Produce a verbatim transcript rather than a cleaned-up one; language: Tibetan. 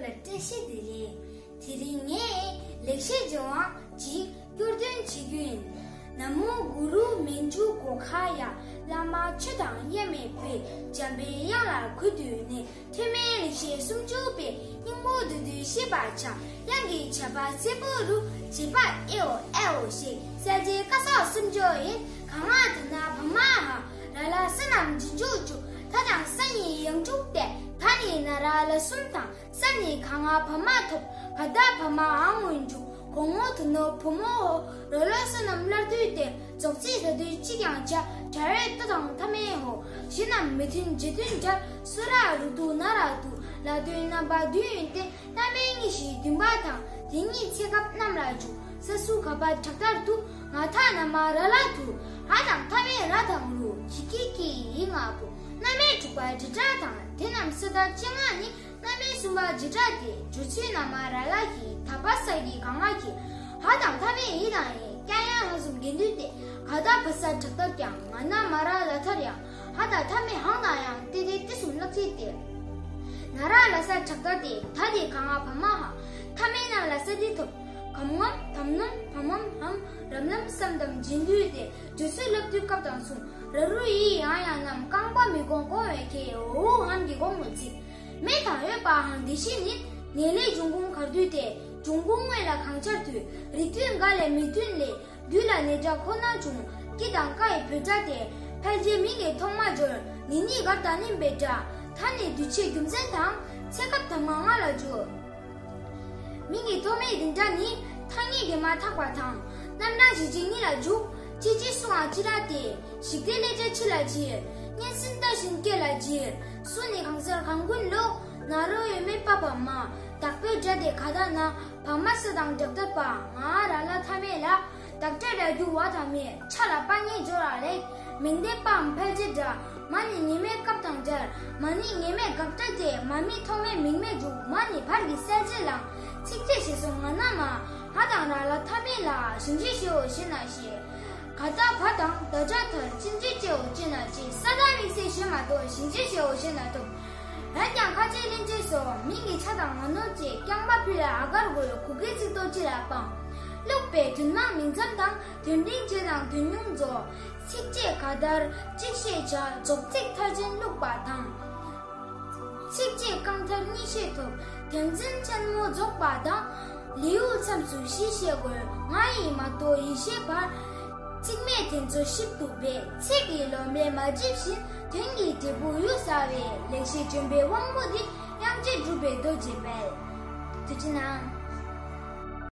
ལ་བཀྲ་ཤིས་བདེ་ལེགས། དེ་རིང་ངས་ལེགས་བཤད་ལྗོན་དབང་ཅིག་སྐྱོར་འདོན་བྱེད་རྒྱུ་ཡིན། ན་མོ་གུ་རུ་མཉྫུ་གྷོ་ཥ་ཡ། བླ་མ་ཆོས་དང་དབྱེར་མེད་པའི། འཇམ་པའི་དབྱངས་ལ་གུས་བཏུད་ནས། ཐོགས་མེད་ལེགས་བཤད་སུམ་ཅུ་པའི། སྙིང་པོ་བསྡུས་ཏེ་བཤད་པར་བྱ། དབྱངས་ཀྱི་བྱ་བ་གསལ་པོ་རུ། བྱེད་པ་ཨེ་ཨོ་ཨེ་ཨོ་ཞེས། གསལ་བྱེད་བཀའ་སོགས་སུམ་ཅུ་ཡིན། ག་ང་ད་ན་བ་མ་འ། ར་ལ་ས་རྣམས་རྗེས་འཇུག་བཅུ། ད་དང་ས་གཉིས་ཡང་འཇུག་སྟེ། ད་ནི་ན་ར་ལ་གསུམ་དང་། ས་ནི་ག་ང་བ་མ་ཐོབ། ག་ད་བ་མ་འ་སྔོན་འཇུག་གོ་ངོ་དོ་ནོ་བུ་མོ་འོ། རོ་ལོ་སོ་རྣམས་སླར་བསྡུས་ཏེ། རྫོགས་ཚིག་ད་དུས་གཅིག་ཀྱང་བྱ། བྱ་བའི་ད་དང་ཐ་མའི་འོ། གཞི་རྣམས་མི་མཐུན་རྗེས་མཐུན་སྦྱར། སུ་ར་རུ་དུ་ན་ར་དུ། ལ་དོན་རྣམ་པ་བདུན་ཡིན་ཏེ། སྔ་མའི་གཉིས་བཞི་བདུན་པ་དང་། དེ་གཉིས་ཚེ་སྐབས་རྣམས་ལ་འཇུག་ས་སུ་ག་བ་དྲག་མཐར་དུ། ང་ད་ན་མ་ར་ལ་དུ། འ་དང་ཐ་མའི་ར་དང་རུ། ཞི་ཀི་ཀི་ཡི་ལྔ་པོ། སྔ་མའི་དྲུག་པ་འབྲེལ་སྒྲ་དང་། དེ་རྣམས་ས་ད་བཅོ་ལྔ་ནི། སྔ་མའི་གསུམ་པ་འབྲེལ་སྒྲ་སྟེ། སྦྱོར་ཚུལ་ན་མ་ར་ལ་ཧི། ད་བ་ས་ཀྱི་ག་ང་གི། འ་དང་ཐ་མའི་འི་དང་ཡི། ཀྱ་ཡ་འ་གསུམ་དགེ་འདུན་ཏེ། ག་ད་བ་ས་དྲག་མཐར་ཀྱང་། ང་ན་མ་ར་ལ་མཐར་ཡང་། འ་དང་ཐ་མའི་འང་དང་ཡང་། ཏེ་དེ་ཏེ་གསུམ་ཀློག་ཚིག་སྟེ། ན་ར་ལ་ས་དྲག་མཐར་ཏེ། ད་དེ་ག་ང་བ་མ་འ། ཐ་མའི་རྣམས་ལ་ས་དེ་ཐོབ། གམ་ངམ་དམ་ནོམ་བམ་མམ་འམ། རམ་ལམ་སམ་དམ་རྗེས་འདུས་ཏེ། སྦྱོར་ཚུལ་ལབ་དུས་སྐབས་དང་མཚུངས། ར་རུ་ཡི་ཡང་ཡང་རྣམས། རྐང་པ་མི་གོང་གོང་བའི་ཁའི། འོ་འུ་འམ་གྱི་གོང་ལ་ཚིག་མེ་དང་ཡོད་པའང་དེ་བཞིན་ཉིད། ནས་ལས་འབྱུང་ཁུངས་གར་འདུས་ཏེ། འབྱུང་ཁུངས་དངོས་ལ་གང་སྦྱར་འདུས། རིགས་མཐུན་འགའ་ལས་མི་མཐུན་ལས། འདུས་ལ་ནས་སྒྲ་ཁོ་ན་འབྱུང་། ཀྱི་དང་ཀ་ཡི་བོད་སྒྲ་སྟེ། ཕལ་ཆེར་མིང་གི་ཐོག་མ་སྦྱོར། ནི་ནི་གར་དང་ནིམ་པའི་སྒྲ། ད་ནི་འདུས་བྱས་རྒྱུ་མཚན་དང་། ཚེ་སྐབས་དང་མ་ལྔ་ལ་འཇུག་མིང་གི་ཐོག་མའི་འདི་འདྲ་ནི། ཐ་སྙད་དེ་མ་ཐག་པ་དང་། རྣམ་གྲངས་གཞི་བྱས་གཉིས་ལ་འཇུག་ཅི་ཅི་སུའང་ཅི་ར་སྟེ། ཞིག་སྟེ་ལས་བྱ་ཕྱི་ལ་བྱེད། སྙན་སེང་ལྟ་བཞིན་སྐད་ལ་བྱེད། སུ་ནི་གང་སར་གང་ཀུན་ལོ། ན་རོ་ཡོད་མེད་པ་བ་མ། བདག་པོའི་སྒྲ་སྟེ་ག་ད་ན། བ་མ་ས་དང་སྦྲག་མཐར་པ། ང་ར་ལ་ཐ་མའི་ལ། བདག་སྒྲ་སྒྲ་རྒྱུ་བ་དང་མེ། ཆ་ལ་པ་ཉིད་སྦྱོར་བ་ལེགས། མིང་སྟེ་པའམ་ཕལ་ཆེར་སྒྲ། མ་ནི་ཉི་མའི་སྐབས་དང་སྦྱར། མ་ནི་ངེས་མེད་དགག་སྒྲ་སྟེ། མ་མི་ཐོག་མའི་མིང་མེད་འཇུག་མ་ནི་བར་གྱི་གསལ་བྱེད་ལའང་། ཚིགས་བཅད་ཞེས་སོགས་ང་ན་མ། འ་དང་ར་ལ་ཐ་མའི་ལ། ཞིང་བྱེད་ཞེའོ་ཞེ་ན་ཞེ། ག་ད་བ་དང་ད་སྒྲ་མཐར། ཅི་བྱེད་ཅེའོ་ཅེ་ན་ཅེ། ས་དང་དམིགས་བསལ་ཞེས་མ་གཏོགས། ཞིང་བྱེད་ཞེའོ་ཞེ་ན་ཐོབ། འོན་ཀྱང་ཁ་ཆེ་ལན་ཆེ་སོགས་མིང་གི་ཆ་དང་ང་ནོར་བཅས། རྐྱང་པ་ཕུལ་ལ་འ་གར་གོལ། གུ་གེ་ཚིག་ཏོ་ཅི་ལ་སྤང་། བླུགས་པའི་དོན་མང་མིང་མཚམས་དང་། དོན་འབྲིང་བྱེད་དང་དོན་ཉུང་རྫོགས། ཚིགས་བཅད་ག་དར་གཅིག་ཤད་བྱ། རྫོགས་ཚིག་མཐར་ཕྱིན་བླུགས་པ་དང་། ཚིགས་བཅད་རྐང་མཐར་གཉིས་ཤད་ཐོབ། དོན་ཚན་ཆེན་མོ་རྫོགས་པ་དང་། ལེའུ་མཚམས་སུ་བཞི་ཤད་གོལ། ང་ཡིས་མ་གཏོགས་ཡིད་ཆེས་པར། ཚིག་མེད་དོན་ཚོགས་ཞིབ་ཏུ་འབད། ཚིག་གི་ལོ་མས་མ་འཇིབ་བཞིན། དོན་གྱི་འབྲས་བུ་གཡུར་ཟ་བའི། ལེགས་བཤད་ལྗོན་པའི་དབང་པོ་འདི། དབྱངས་ཅན་གྲུབ་པའི་རྡོ་རྗེ་འབད། ཐུགས་རྗེ་གནང་།